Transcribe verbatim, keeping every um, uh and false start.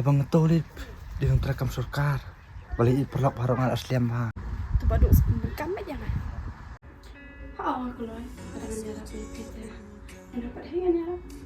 Bang to li di hong tra kam sorkar. Bali i perlok baru ngal aslem ha. Tu badu kam met yang. Ha, aku loy. Ada ngan nyarap ni kita. Ada dapat hari ngan nyarap.